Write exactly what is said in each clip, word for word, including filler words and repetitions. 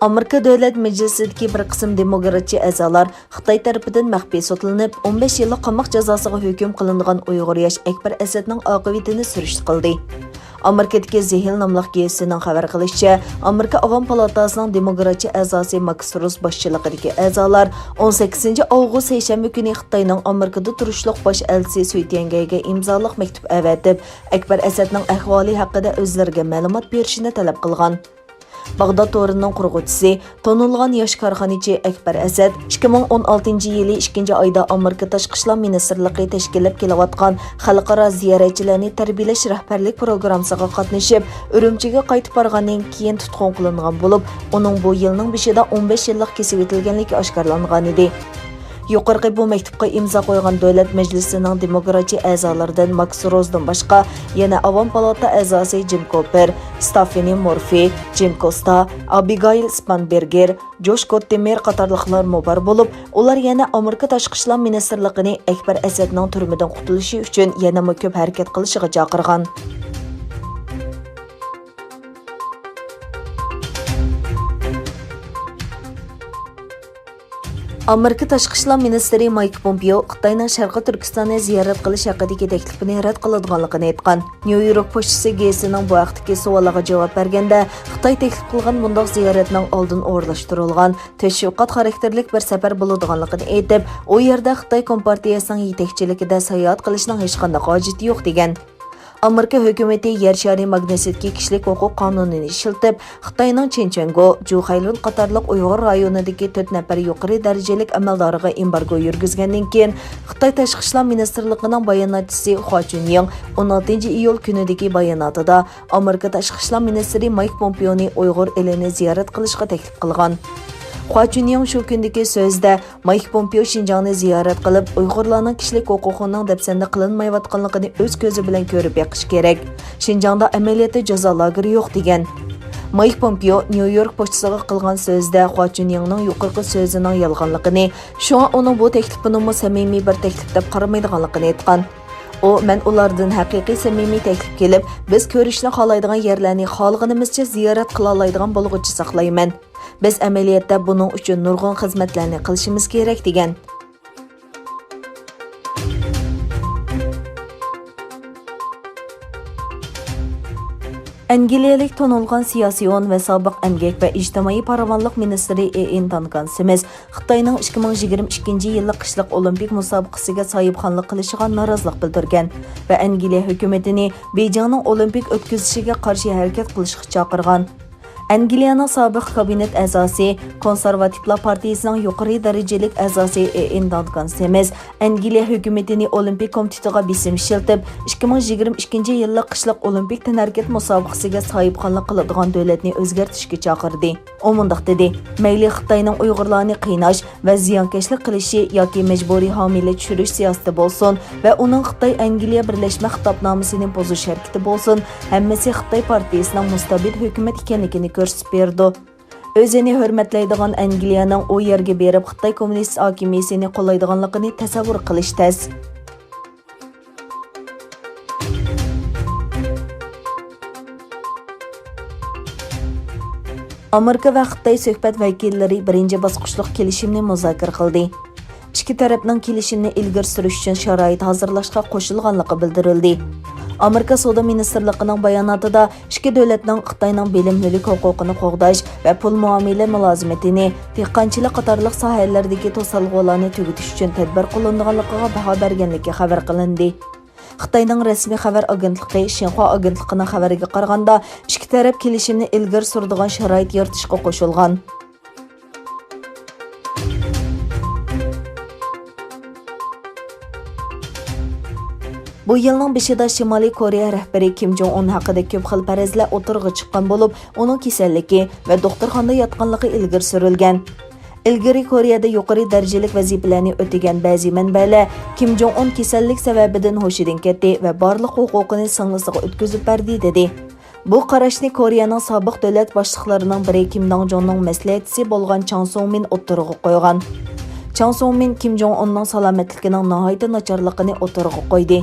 ئامېرىكا دۆلەت مەجلىسىدىكى بىر قىسىم دېموكراتچى ئەزالار خىتاي تەرىپىدىن مەخپىي سوتلىنىپ، ئون بەش يىللىق قاماق جازاسىغا ھۆكۈم قىلىنغان ئۇيغۇر ياش ئەكبەر ئەسەتنىڭ ئاقىۋىتىنى سۈرۈشتە قىلدى. ئامېرىكىدىكى زېھىل ناملىق گېزىتىنىڭ خەۋەر قىلىشىچە، ئامېرىكا ئاۋام پالاتاسىنىڭ دېموكراتچى ئەزاسى ماكس روس باشچىلىقىدىكى ئەزالار ئون سەككىزىنچى ئاۋغۇست سەيشەنبە كۈنى خىتاينىڭ ئامېرىكىدا تۇرۇشلۇق باش ئەلچىسى سۈي تيەنگەيگە ئىمزالىق مەكتۇپ ئەۋەتىپ، ئەكبەر ئەسەتنىڭ ئەھۋالى ھەققىدە ئۆزلىرىگە مەلۇمات بېرىشىنى تەلەپ قىلغان. باغداد تورىنىڭ قۇرغۇچىسى، تونۇلغان ياش كارخانىچى ئەكبەر ئەسەت ئىككى مىڭ ئون ئالتىنچى يىلى ئىككىنچى ئايدا ئامېرىكا تاشقى ئىشلار مىنىستىرلىقى تەشكىللەپ كېلىۋاتقان خەلقئارا زىيارەتچىلەرنى تەربىيەلەش رەھبەرلىك پىروگراممىسىغا قاتنىشىپ، ئۈرۈمچىگە قايتىپ بارغاندىن كېيىن تۇتقۇن قىلىنغان بولۇپ، ئۇنىڭ بۇ يىلنىڭ بېشىدا ئون بەش يىللىق كېسىۋېتىلگەنلىكى ئاشكارىلانغانىدى. يۇقىرىقى بۇ مەكتۇپقا ئىمزا قويغان دۆلەت مەجلىسىنىڭ دېموكراتچى ئەزالىرىدىن ماكس روزدىن باشقا، يەنە ئاۋام پالاتا ئەزاسى جىم كوپېر، ستافېنى مورفى، جىم كوستا، ئابىگايل سپانبېرگېر، جوش كوتتېمېر قاتارلىقلارمۇ بار بولۇپ، ئۇلار يەنە ئامېرىكا تاشقى ئىشلار مىنىستىرلىقىنى ئەكبەر ئەسەتنىڭ تۈرمىدىن قۇتۇلۇشى ئۈچۈن يەنىمۇ كۆپ ھەرىكەت قىلىشىغا چاقىرغان. ئامېرىكا تاشقى ئىشلار مىنىستىرى مايك پومپېئو خىتاينىڭ شەرقىي تۈركىستاننى زىيارەت قىلىش ھەققىدىكى تەكلىپىنى رەت قىلىدىغانلىقىنى ئېيتقان. نيۇ يورك پوچتىسى گېزىتىنىڭ بۇ ھەقتىكى سوئالىغا جاۋاب بەرگەندە، خىتاي تەكلىپ قىلغان بۇنداق زىيارەتنىڭ ئالدىن ئورۇنلاشتۇرۇلغان تەشۋىقات خاراكتېرلىك بىر سەپەر بولىدىغانلىقىنى ئېيتىپ، ئۇ يەردە خىتاي كومپارتىيەسىنىڭ يېتەكچىلىكىدە ساياھەت قىلىشنىڭ ھېچقانداق ھاجىتى يوق، دېگەن. ئامېرىكا ھۆكۈمىتى يەر شارى ماگنىتسىدىكى كىشىلىك ھوقۇق قانۇنىنى ئىشلىتىپ، خىتاينىڭ چىنچۈەنگو، جۇخەيلۇن قاتارلىق ئۇيغۇر رايونىدىكى تۆت نەپەر يۇقىرى دەرىجىلىك ئەمەلدارىغا ئېمبارگو يۈرگۈزگەندىن كېيىن، خىتاي تاشقى ئىشلار مىنىستىرلىقىنىڭ باياناتچىسى خۇا چۈنيىڭ ئون ئالتىنچى ئىيۇل كۈنىدىكى باياناتىدا ئامېرىكا تاشقى ئىشلار مىنىستىرى مايك پومپېئونى ئۇيغۇر ئېلىنى زىيارەت قىلىشقا تەكلىپ قىلغان. خۇا چۈنيىڭ شۇ كۈندىكى سۆزىدە، مايك پومپېئو شىنجاڭنى زىيارەت قىلىپ، ئۇيغۇرلارنىڭ كىشىلىك ھوقۇقىنىڭ دەپسەندە قىلىنمايۋاتقانلىقىنى ئۆز كۆزى بىلەن كۆرۈپ بېقىشى كېرەك. شىنجاڭدا ئەمەلىيەتتە جازا لاگېرى يوق، دېگەن. مايك پومپېئو نيۇ يورك پوچتىسىغا قىلغان سۆزىدە خۇا چۈنيىڭنىڭ يۇقىرىقى سۆزىنىڭ يالغانلىقىنى، شۇڭا ئۇنىڭ بۇ تەكلىپىنىمۇ سەمىمىي بىر تەكلىپ دەپ قارىمايدىغانلىقىنى ئېيتقان. ئۇ، مەن ئۇلاردىن ھەقىقىي سەمىمىي تەكلىپ كېلىپ، بىز كۆرۈشنى خالايدىغان يەرلەرنى خالىغىنىمىزچە زىيارەت قىلالايدىغان بولغۇچە ساقلايمەن. بىز ئەمەلىيەتتە بۇنىڭ ئۈچۈن نۇرغۇن خىزمەتلەرنى قىلىشىمىز كېرەك، دېگەن. ئەنگلىيەلىك تونۇلغان سىياسىيون ۋە سابىق ئەمگەك ۋە ئىجتىمائىي پاراۋانلىق مىنىستىرى ئېئىن دانكان سىمىس خىتاينىڭ ئىككى مىڭ يىگىرمە ئىككىنچى يىللىق قىشلىق ئولىمپىك مۇسابىقىسىگە ساھىبخانلىق قىلىشىغا نارازىلىق بىلدۈرگەن ۋە ئەنگلىيە ھۆكۈمىتىنى بېيجىڭنىڭ ئولىمپىك ئۆتكۈزۈشىگە قارشى ھەرىكەت قىلىشقا چاقىرغان. ئەنگلىيەنىڭ سابىق كابىنېت ئەزاسى، كونسېرۋاتىپلار پارتىيىسىنىڭ يۇقىرى دەرىجىلىك ئەزاسى ئېئىن دانكان سىمىس ئەنگلىيە ھۆكۈمىتىنى ئولىمپىك كومىتېتىغا بېسىم ئىشلىتىپ، ئىككى مىڭ يىگىرمە ئىككىنچى يىللىق قىشلىق ئولىمپىك تەنھەرىكەت مۇسابىقىسىگە ساھىبخانلىق قىلىدىغان دۆلەتنى ئۆزگەرتىشكە چاقىردى. ئۇ مۇنداق دېدى، مەيلى خىتاينىڭ ئۇيغۇرلارنى قىيناش ۋە زىيانكەشلىك قىلىشى ياكى مەجبۇرىي ھامىيلەر چۈشۈرۈش سىياسىتى بولسۇن ۋە ئۇنىڭ خىتاي ئەنگلىيە بىرلەشمە خىتابنامىسىنى بۇزۇش ھەرىكىتى بولسۇن، ھەممىسى خىتاي پارتىيىسىنىڭ مۇستەبىت ھۆكۈمەت ئىكەنلىكىنى كۆرسىتىپ بېرىدۇ. ئۆزىنى ھۆرمەتلەيدىغان ئەنگلىيەنىڭ ئۇ يەرگە بېرىپ خىتاي كوممۇنىست ھاكىمىيىتىنى قوللايدىغانلىقىنى تەسەۋۋۇر قىلىش تەس. ئامېرىكا ۋە خىتاي سۆھبەت ۋەكىللىرى بىرىنچى باسقۇچلۇق كېلىشىمنى مۇزاكىرە قىلدى. ئىككى تەرەپنىڭ كېلىشىمنى ئىلگىرى سۈرۈش ئۈچۈن شارائىت ھازىرلاشقا قوشۇلغانلىقى بىلدۈرۈلدى. ئامېرىكا سودا مىنىستىرلىقىنىڭ باياناتىدا ئىككى دۆلەتنىڭ خىتاينىڭ بىلىم مۈلۈك ھوقۇقىنى قوغداش ۋە پۇل مۇئامىلە مۇلازىمىتىنى، دېھقانچىلىق قاتارلىق ساھەلەردىكى توسالغۇلارنى تۈگىتىش ئۈچۈن تەدبىر قوللىنىدىغانلىقىغا باھا بەرگەنلىكى خەۋەر قىلىندى. خىتاينىڭ رەسمىي خەۋەر ئاگېنتلىقى شىنخۇا ئاگېنتلىقىنىڭ خەۋىرىگە قارىغاندا، ئىككى تەرەپ كېلىشىمنى ئىلگىرى سۈرىدىغان شارائىت يارىتىشقا قوشۇلغان. بۇ يىلنىڭ بېشىدا شىمالىي كورېيە رەھبىرى كىم جوڭ ئۇن ھەققىدە كۆپ خىل پەرەزلەر ئوتتۇرىغا چىققان بولۇپ، ئۇنىڭ كېسەللىكى ۋە دوختۇرخانىدا ياتقانلىقى ئىلگىرى سۈرۈلگەن. ئىلگىرى كورېيەدە يۇقىرى دەرىجىلىك ۋەزىپىلەرنى ئۆتىگەن بەزى مەنبەلەر كىم جوڭ ئۇن كېسەللىك سەۋەبىدىن ھوشىدىن كەتتى ۋە بارلىق ھوقۇقىنى سىڭلىسىغا ئۆتكۈزۈپ بەردى، دېدى. بۇ قاراشنى كورېيەنىڭ سابىق دۆلەت باشلىقلىرىنىڭ بىرى كىم نامجۇننىڭ مەسلىھەتچىسى بولغان چاڭ سۇڭمىن ئوتتۇرىغا قويغان. چاڭ سۇڭمىن كىم جوڭ ئۇننىڭ سالامەتلىكىنىڭ ناھايىتى ناچارلىقىنى ئوتتۇرىغا قويدى.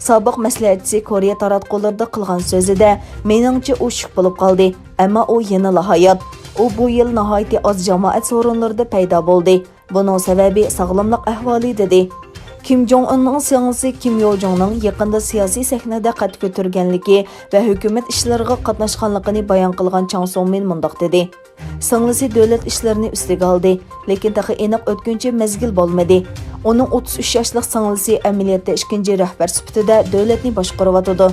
سابىق مەسلىھەتچىسى كورېيە تاراتقۇلىرىدا قىلغان سۆزىدە، مېنىڭچە ئۇ شۈك بولۇپ قالدى، ئەمما ئۇ يەنىلا ھايات. ئۇ بۇ يىل ناھايىتى ئاز جامائەت سورۇنلىرىدا پەيدا بولدى. بۇنىڭ سەۋەبى ساغلاملىق ئەھۋالى، دېدى. كىم جوڭ ئۇننىڭ سىڭلىسى كىم يو جۇڭنىڭ يېقىندا سىياسىي سەھنىدە قەد كۆتۈرگەنلىكى ۋە ھۆكۈمەت ئىشلىرىغا قاتناشقانلىقىنى بايان قىلغان چاڭ سۇڭمىن مۇنداق دېدى: سىڭلىسى دۆلەت ئىشلىرىنى ئۈستىگە ئالدى، لېكىن تېخى ئېنىق ئۆتكۈنچى مەزگىل بولمىدى. ئۇنىڭ ئوتتۇز ئۈچ ياشلىق سىڭلىسى ئەمەلىيەتتە ئىككىنچى رەھبەر سۈپىتىدە دۆلەتنى باشقۇرۇۋاتىدۇ.